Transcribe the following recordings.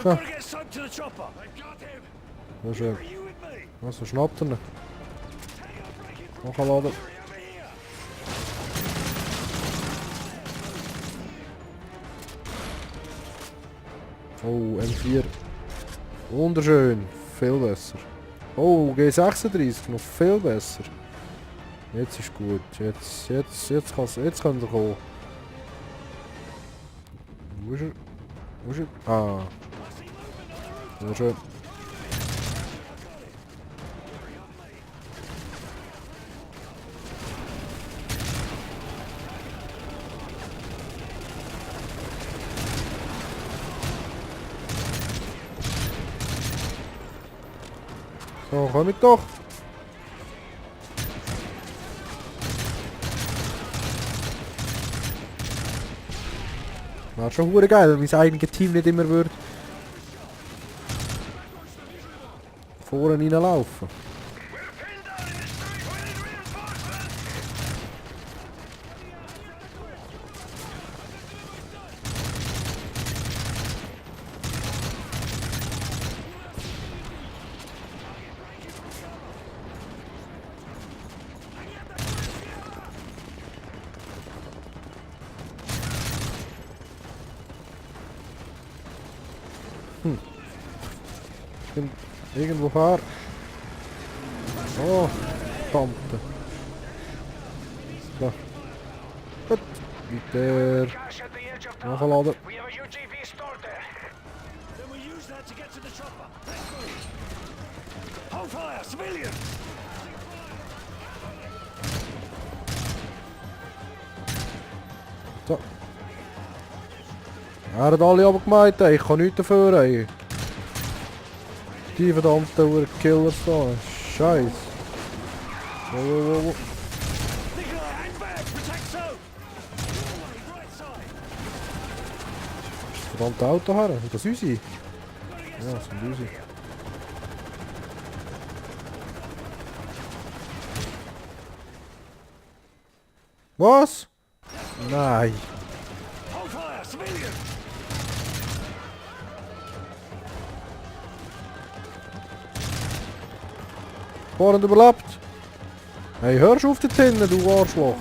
Ah. Sehr schön. Also schnappt er ihn. Nachladen. Oh, M4. Wunderschön. Viel besser. Oh, G36. Noch viel besser. Jetzt ist gut. Jetzt kann er kommen. Wo ist er? Wo ist er? Ah. Sehr schön. So, komm ich doch. Wäre schon hure geil, wenn mein eigenes Team nicht immer würde vorne reinlaufen. Irgendwo her. Oh, Tante. So. Gut. Weiter. Nachladen. So. Er hat alle abgemeint, ich kann nichts dafür. Ey. Die verdammten Killers da. Scheiße. Wow. Das verdammte Auto her. Ist das unsere? Ja, das sind unsere. Was? Nein. Vorhin überlebt. Hey, hörst auf dort hinten, du Arschloch.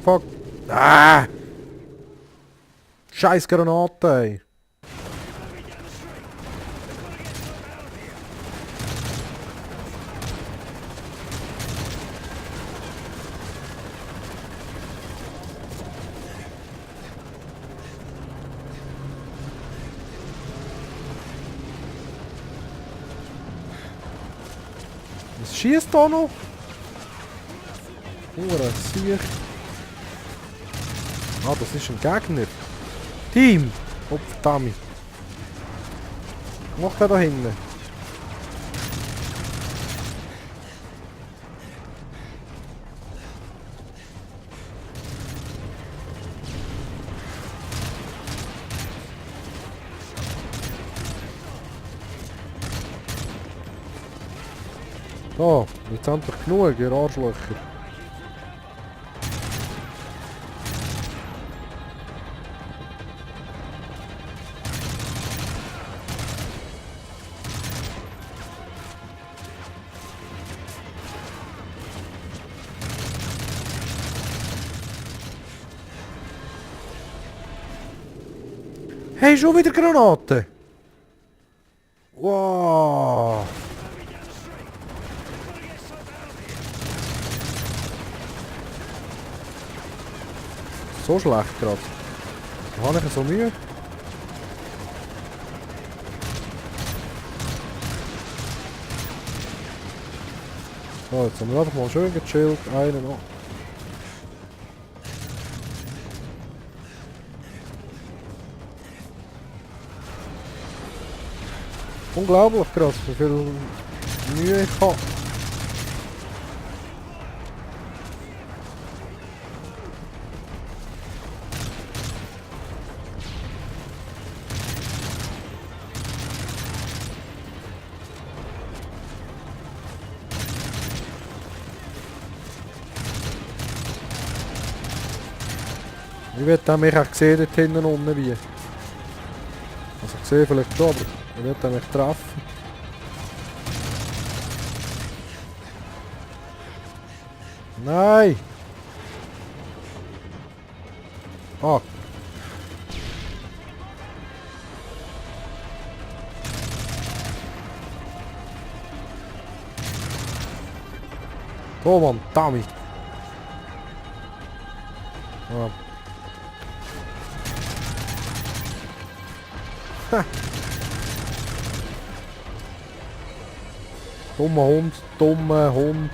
Fuck. Ah! Scheiß Granate, ey. Was schießt da noch? Sieg. Ah, das ist ein Gegner. Team! Oh, verdammt. Was macht der da hinten? So, jetzt endlich genug, ihr Arschlöcher. Hey, schon wieder Granaten! Wow! So schlecht gerade. Da habe ich so Mühe. So, jetzt haben wir einfach mal schön gechillt. Einen noch. Unglaublich krass, wie viel Mühe ich habe. Ich werde mich auch gesehen dort hinten unten wie. Also gesehen vielleicht schon, aber ich werde mich treffen. Nein! Ah! Oh Mann, damit! Ah. Ha. Dummer Hund, dummer Hund.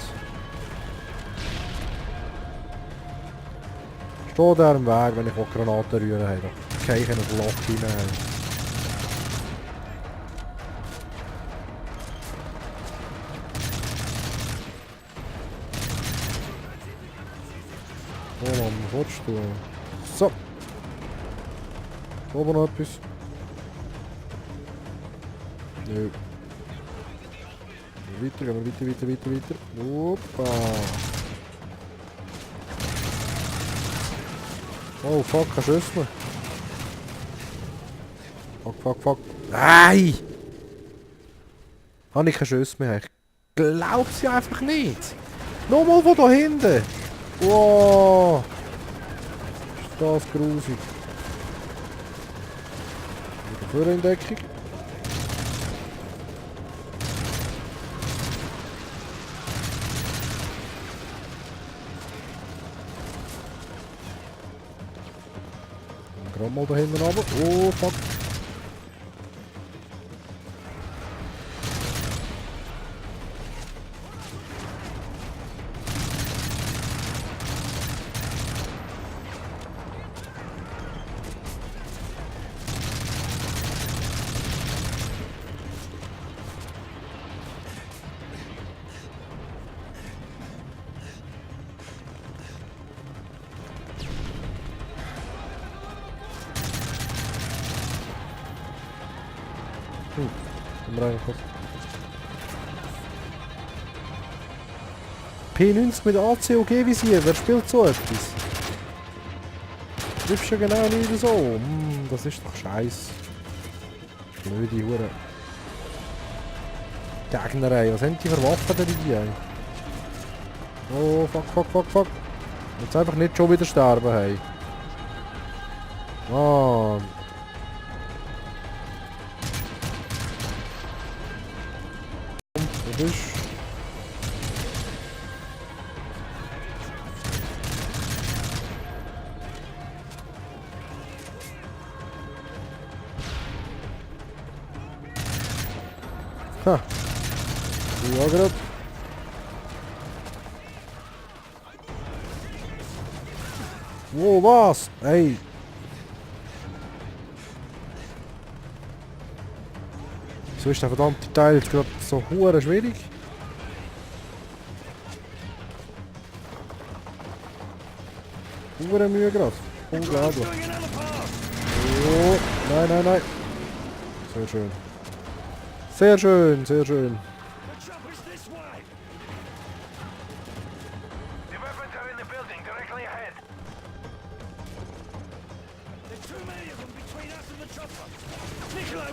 Steht der im Weg, wenn ich Granaten rühren habe. Da kann ich in ein Loch hinein. Oh Mann, was willst du? So. Oben noch etwas. Nö. Weiter, gehen wir weiter. Hoppa. Oh fuck, kein Schuss mehr. Fuck. Nein! Habe ich keinen Schuss mehr? Ich glaub's ja einfach nicht. Nochmal von da hinten. Wow. Ist das grusig. Wieder vorne in Deckung. Gerade mal da hinten runter. Oh fuck. P90 mit ACOG-Visier, wer spielt so etwas? Triffst du genau nicht so? Das ist doch scheiße. Blöde Hure. Gegnerei, was haben die für Waffen dabei? Oh, fuck. Jetzt einfach nicht schon wieder sterben, hey. Mann. Wo bist du? Ha. Ja, gerade. Wow, was? Hey. So ist der verdammte Teil jetzt gerade so hure schwierig. Hure Mühe gerade. Unglaublich. Oh, nein. Sehr schön. Sehr schön.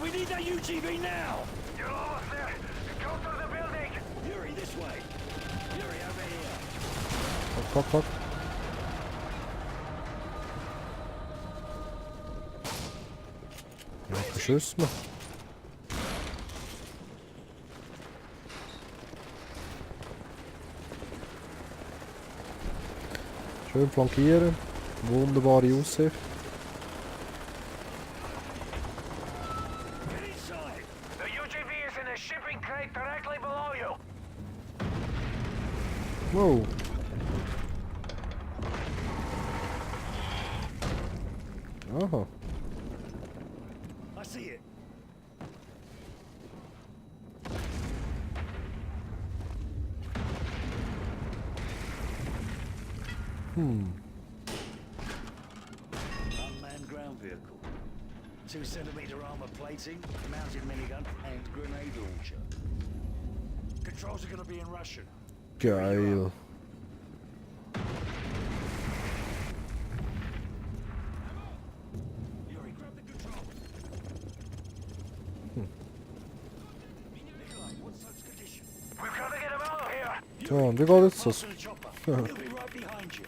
We need that UGV now! You're almost there! Go through the building! Yuri, this way! Yuri, over here! Fuck. Ja, verschüss mich. Schön flankieren. Wunderbare Aussicht. Wow. Aha. I see it. Unmanned ground vehicle. 2-centimeter armor plating, mounted minigun, and grenade launcher. Controls are going to be in Russian. Geil. Yuri, grab the controls. Nikolai, what's such condition? We've got to get him out of here. Tja, det går lite så. Fasten the chopper. We'll be right behind you.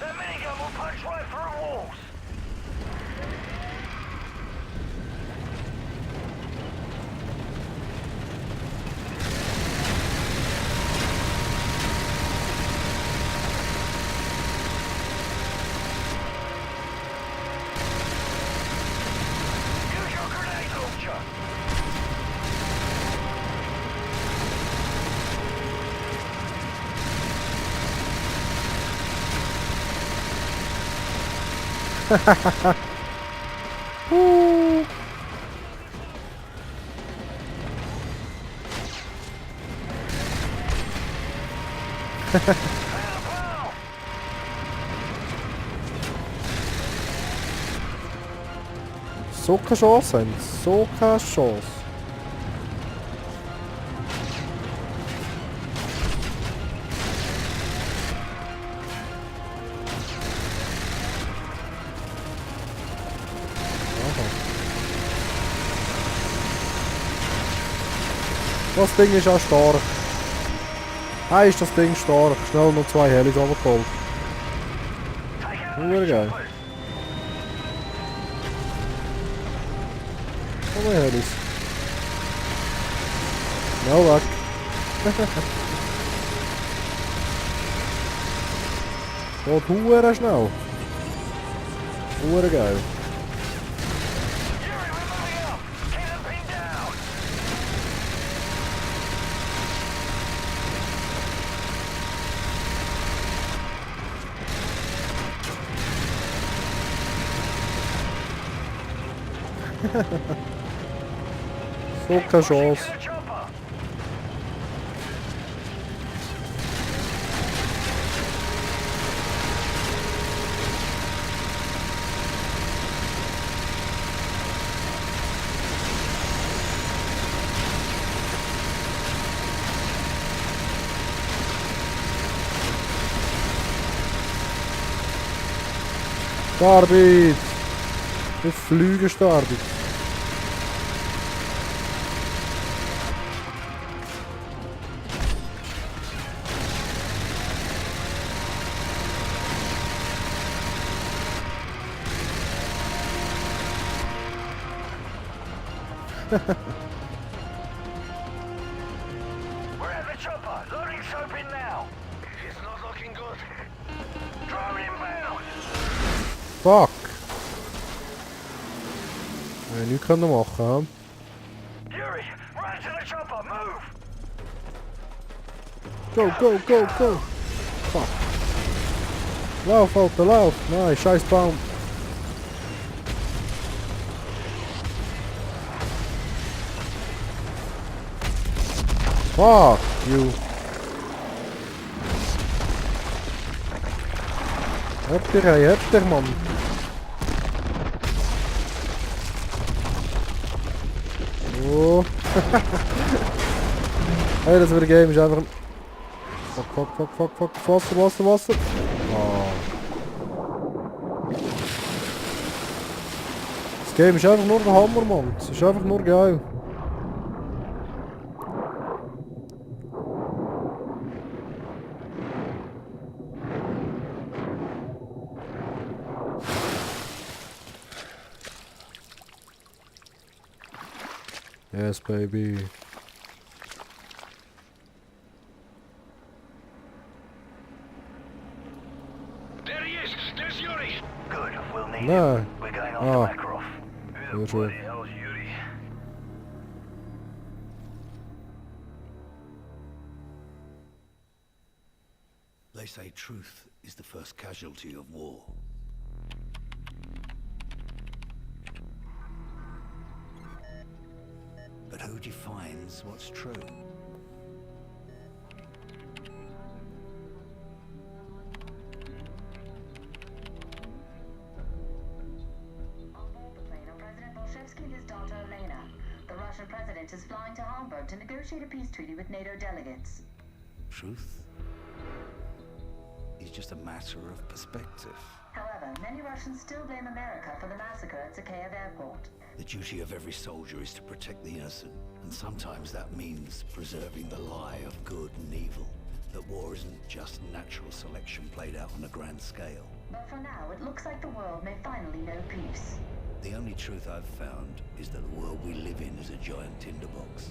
That minigun will punch right through walls. Use your grenade launcher. Woo. So keine Chance haben. So keine Chance. Das Ding ist auch stark. Ist das Ding stark. Schnell noch 2 Helis runtergeholt. Geil. Komm mal Helis. Schnell weg. Geht hure schnell. Hure geil. Yuri, we're moving up. Keep them pinned down. So keine Chance. To the chopper. Starbit! Wir fliegen Starbit. We're at the chopper. Loading soap in now. It's not looking good. Drone inbound. Fuck! Ja, nichts können machen. Yuri, run to the chopper. Move. Go, go, go, go! Fuck! Lauf, Alter, lauf! Nein, scheiß Baum! Fuck you! Heb dich, Mann! Oh! Hey, das wieder Game ist einfach ein... Fuck, Wasser! Oh. Das Game ist einfach nur der Hammer, Mann! Es ist einfach nur geil! Yes, baby. There he is. There's Yuri. Good. We'll need No. him. We're going on Oh. to Makarov. Good Who the work. bloody hell's Yuri? They say truth is the first casualty of war. But who defines what's true? President is flying to Hamburg to negotiate a peace treaty with NATO delegates. Truth is just a matter of perspective. However, many Russians still blame America for the massacre at Zakhaev Airport. The duty of every soldier is to protect the innocent, and sometimes that means preserving the lie of good and evil. That war isn't just natural selection played out on a grand scale. But for now, it looks like the world may finally know peace. The only truth I've found is that the world we live in is a giant tinderbox.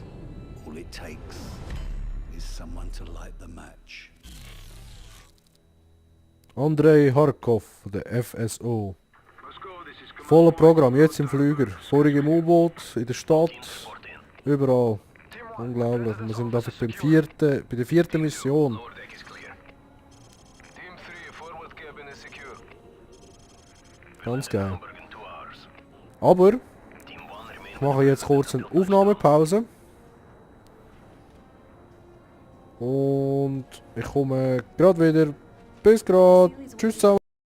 All it takes is someone to light the match. Andrei Harkov, der FSO. Voller Programm, jetzt im Flüger. Vorige im U-Boot, in der Stadt, überall. Unglaublich. Wir sind einfach bei der vierten Mission. Ganz geil. Aber ich mache jetzt kurz eine Aufnahmepause. Und ich komme gerade wieder. Bis gerade. Tschüss zusammen.